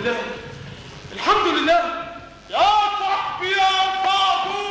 لله، الحمد لله. يا صاحبي يا صابون.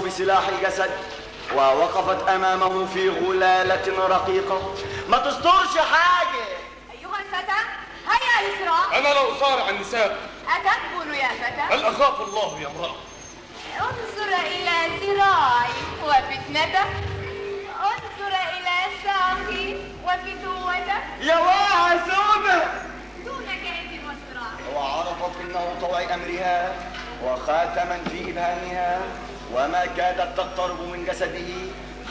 بسلاح الجسد ووقفت أمامه في غلالة رقيقة ما تسترش حاجة. أيها الفتى، هيا للصراع. أنا لا أصارع النساء. أتقبل يا فتى؟ هل أخاف الله يا امرأة؟ انظر إلى ذراعي وفتنته، انظر إلى ساقي وفتوته. يا واعي سودة دون كيد وصراع. وعرفت إنه طوع أمرها وخاتما في إبهامها، وما كادت تقترب من جسده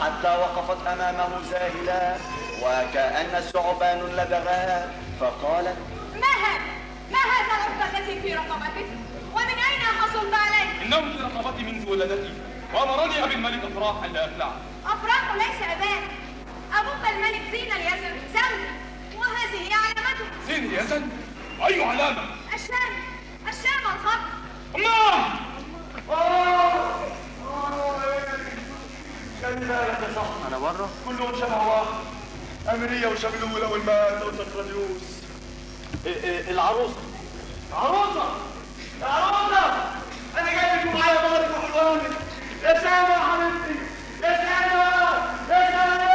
حتى وقفت أمامه زاهلة وكأن ثعبان لدغها، فقالت: ما هذا؟ ما هذا العقد الذي في رقبتك؟ ومن أين حصلت عليه؟ إنه في رقبتي منذ ولادتي، وأمرني أبي الملك أفراح ألا أخلعه. أفراح ليس أباك، أبوك الملك زين اليزن زوجي، وهذه هي علامته. زين اليزن؟ أي علامة؟ الشام، الشام الخضر. الله! خلي بالك يا صاحبي، أنا بره؟ كلهم شبه واحد، أميرية وشبلولة والمازة وسقراطيوس. العروسة، عروسة، عروسة، أنا جاي لكم معايا بلدك وحلوانك. يا سامة يا حبيبتي، يا سامة، يا سامة.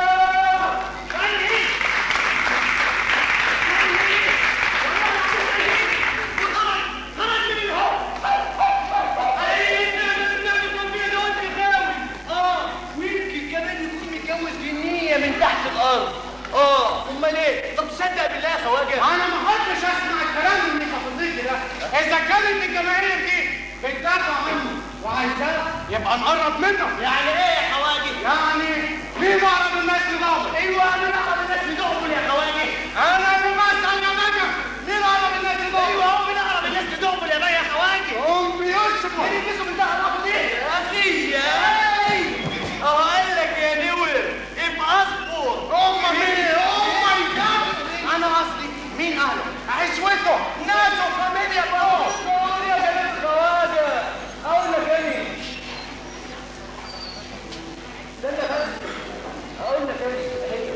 من تحت الارض. امال ايه؟ طب تصدق بالله يا خواجه؟ انا ما احبش اسمع الكلام الميتافيزيقي ده. اذا كانت الجماهير دي بتدافع عنه وعايزاه يبقى نقرب منه. يعني ايه يا خواجه؟ يعني مين اقرب الناس لدعبل؟ ايوه مين اقرب الناس لدعبل يا خواجه؟ انا اللي بسال يا باشا، مين اقرب الناس لدعبل؟ ايوه هو مين اقرب الناس لدعبل يا باشا يا خواجه؟ هم بيشبوا مين يلبسوا من تحت الارض دي؟ يا اخي يا اهو قال لك يا نور ابقى اصبر. هم مين؟ هم الكلب. انا قصدي مين اهله؟ عشوته، ناسه، فاميليا بابا. يا جماعة الخواجه اقول لك ايه؟ استنى بس اقول لك ايه.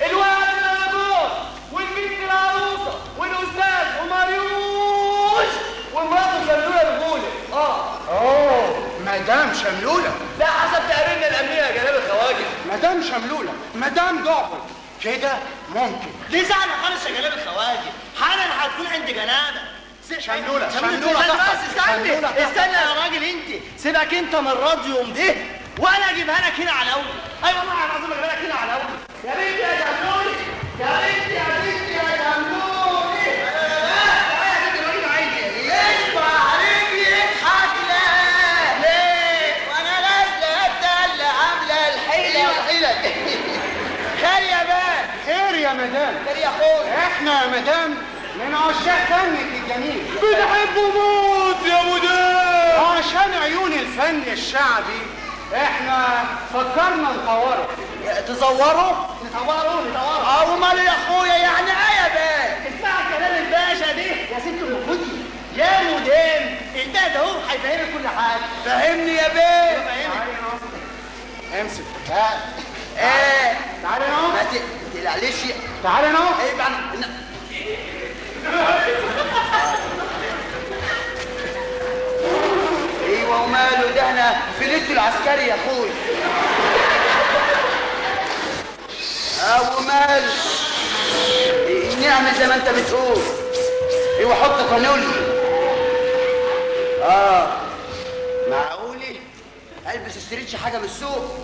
الواد الابوس والبنت العروسة والاستاذ وماريوش ومراته شملوله الغولة. مدام شملوله. ده حسب تقريرنا الامنية يا جناب الخواجه. مدام شملوله، مدام دعبل، كده ممكن. ليه زعلة خالص يا جلال الخواجه؟ حالا هتكون عند جنابك. شندوله شندوله، بس استنى استنى يا راجل، انت سيبك انت من الراديو ده وانا اجيبها لك هنا على اول. ايوه والله العظيم اجيبها لك هنا على اول. يا بنتي يا جملولي، يا بنتي يا بنتي يا جملولي، تعالى يا بنتي، الراجل عايز ايه؟ اسمع عليكي اضحك. لا ليه؟ وانا نازله اتدلع عامله الحيلة والحيله. خير يا باب. خير يا مدام. خير يا اخويا. احنا يا مدام من عشاق فنك الجميل، بنحبه موت يا مدام. وعشان عيون الفن الشعبي احنا فكرنا نطوره. تزوره؟ نطوره نطوره. اه وماله يا اخويا؟ يعني ايه يا باشا؟ اسمع كلام الباشا دي يا ست المفوتي يا مدام. الباشا اهو هيفهمك كل حاجة. فهمني يا بيه. فهمك. امسك. ايه؟ تعالى هنا. ما تقلقليش. تعالى هنا. ايه بقى؟ ايوه وماله، ده احنا في ليلة العسكري يا اخوي. اه وماله، نعمل زي ما انت بتقول. ايوه حط قانوني. اه معقولة البس اشتريتش حاجة من السوق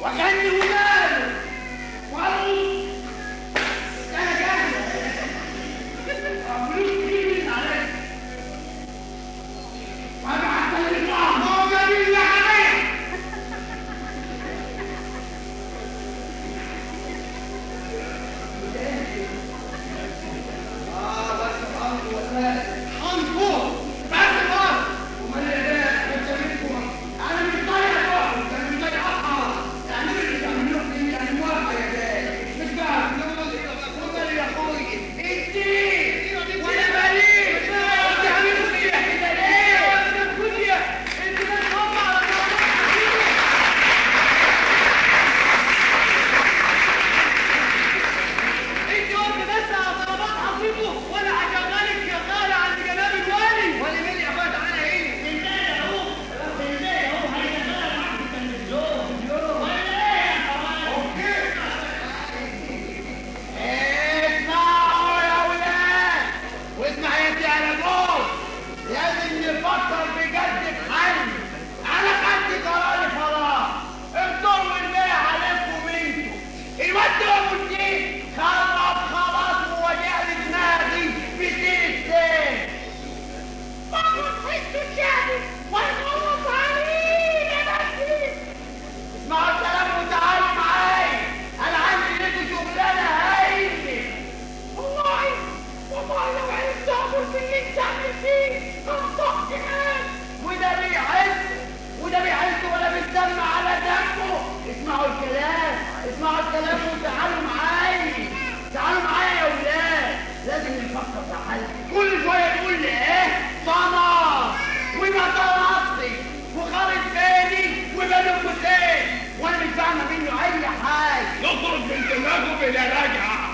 واغني وماله وارقص؟ انا جاهز. فلوس كتير عليا وانا حتى اللي معجبين يا حبيبي. بس الامر وسهل حنفور بس الامر. ومال يا باشا؟ انا مش طايق اروح، انا مش طايق اصحى. اعملوا اللي تعملوه فيه، انا موافقة يا باشا. مش بقى ومال يا اخويا انت وانا ماليش. انت عاملوا فيا كده ليه؟ انت ناس هم على انت قلت بس على طلبات حصيبه وانا هشغلك يا غالي عند جناب الوالي. والي مين يا اخويا؟ تعالى هنا. ازاي اهو، ازاي اهو هيشغلك معاك في التلفزيون ولا ايه يا خواجه؟ اسمعوا يا ولاد، واسمع يا سي على جوز، لازم نفكر بجد في حل. انا خدت قراري خلاص، انطروا المية عليكم انتوا. الواد ده ابو الدين خلاص خلاص ووجع لي دماغي بسين السين. بابا تحسوا الشعبي وهيخلص علينا بس. اسمعوا الكلام وتعالوا معايا، انا عندي لكم شغلانة هايلة. والله والله لو عرفت اعمل باللي انت عامل فيه انطقت الان. وده بيحس وده بيحس ولا بيتسمى على دمه. اسمعوا الكلام، اسمعوا الكلام وتعالوا معايا، تعالوا معايا يا ولاد. لازم نفكر في حل. كل شوية يقول لي ايه طنط وما طنطش وخارج بالي وبين قوسين، وانا مش فاهمه منه اي حاجة. نخرج من دماغه بلا رجعه.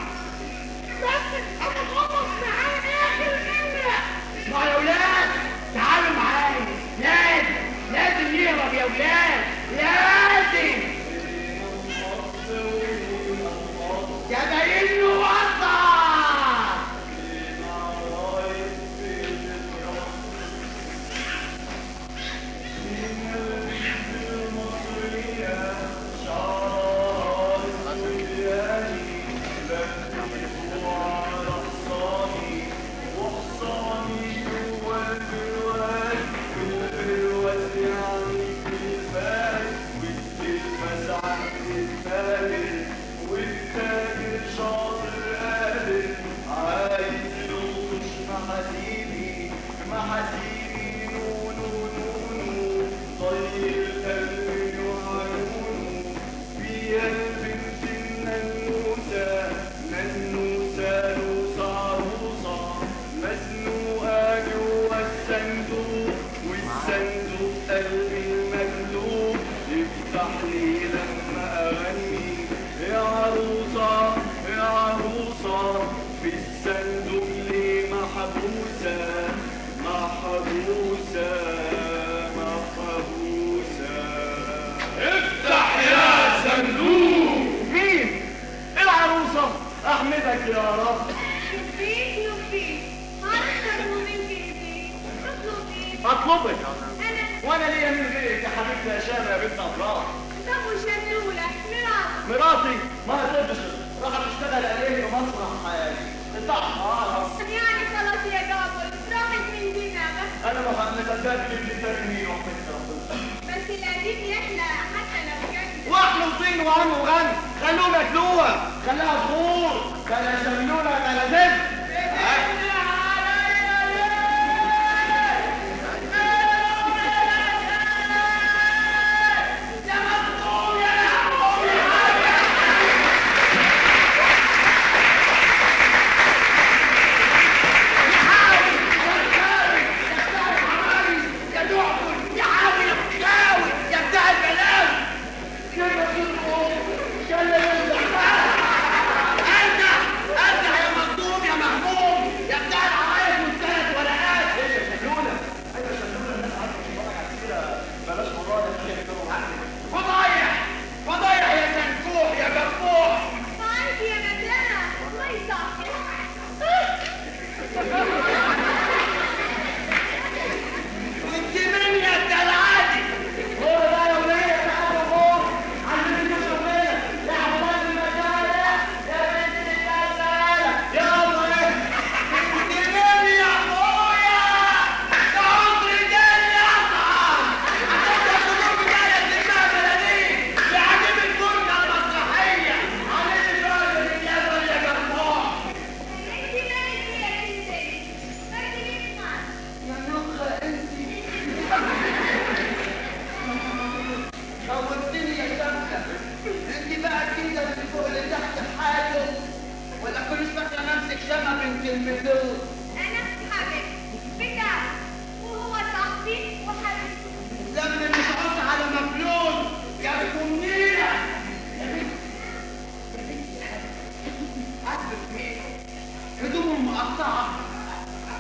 بس انا اخلص معاه اخر مرة. اسمعوا يا ولاد، تعالوا معايا. لازم لازم نهرب يا ولاد، لازم. يا باين له وصل. افتح يا صندوق. اطلبك. انا وانا ليا من غيرك يا حبيبتي يا شامة يا بنت افراح. طب وشملوله مراتي؟ مراتي ما هتقدرش، راح تشتغل عليه في مسرح الدعارة. يعني خلاص يا جابر راحت من دماغك. انا ما صدقت ان انت منين وحمدت ربنا. بس القديم يحلى حتى لو كان واحنا وطين وعم وغني، خلوهم ياكلوها، خليها تغور، بلا شملوله بلا زفت. أنا حبيبتي بتاعي وهو صاحبي وحبيبي. لما مش قص على مفلول يا بنت يا بنت يا بنت يا حبيبتي عاجبك مين؟ هدومه مقطعة.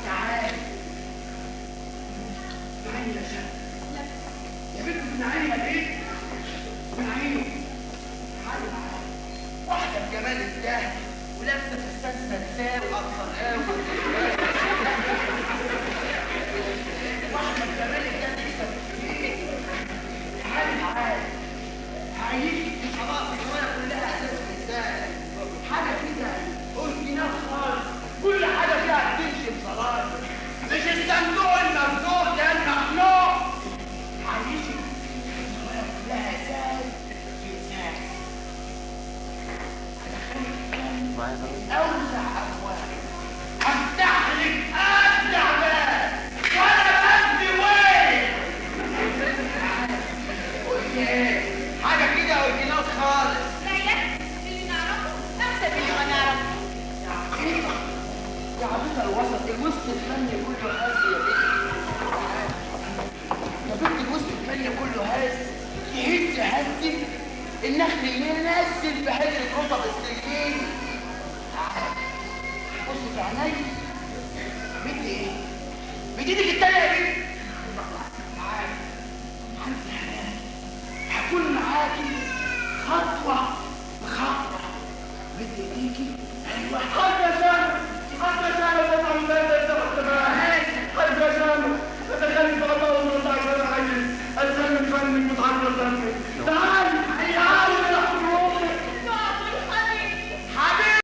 تعالي اسمعيني يا شاب. يا بنت اسمعيني يا بنت اسمعيني. تعالي معايا واحدة بجمال الله ولابسه فستان سلسال وقصراه واحدة بجمال الله تكسب كتير. تعالي معايا هعيشك في خلاص الرواية كلها اساس فستان، حاجة كده original خالص، كل حاجة فيها بتمشي بصلاة، مش الصندوق المفتوح ده المخلوق. هعيشك الرواية كلها اساس في اساس. أوسع أبواب هفتح لك أبدع باب وأنا بدي وين. قلت إيه؟ حاجة كده original خالص. لا يا اللي نعرفه أحسن من اللي ما نعرفه. يا عبيطة يا عبيطة، الوسط الوسط الفني كله هز يا بنت. يا بنت الوسط الفني كله هز، يهز هز النخل ينزل في حجرة رطب السلين. بص في عيني بدي ايه؟ بدي ايدك التانية يا بنت. تعالي عندي حنان، هكون معاكي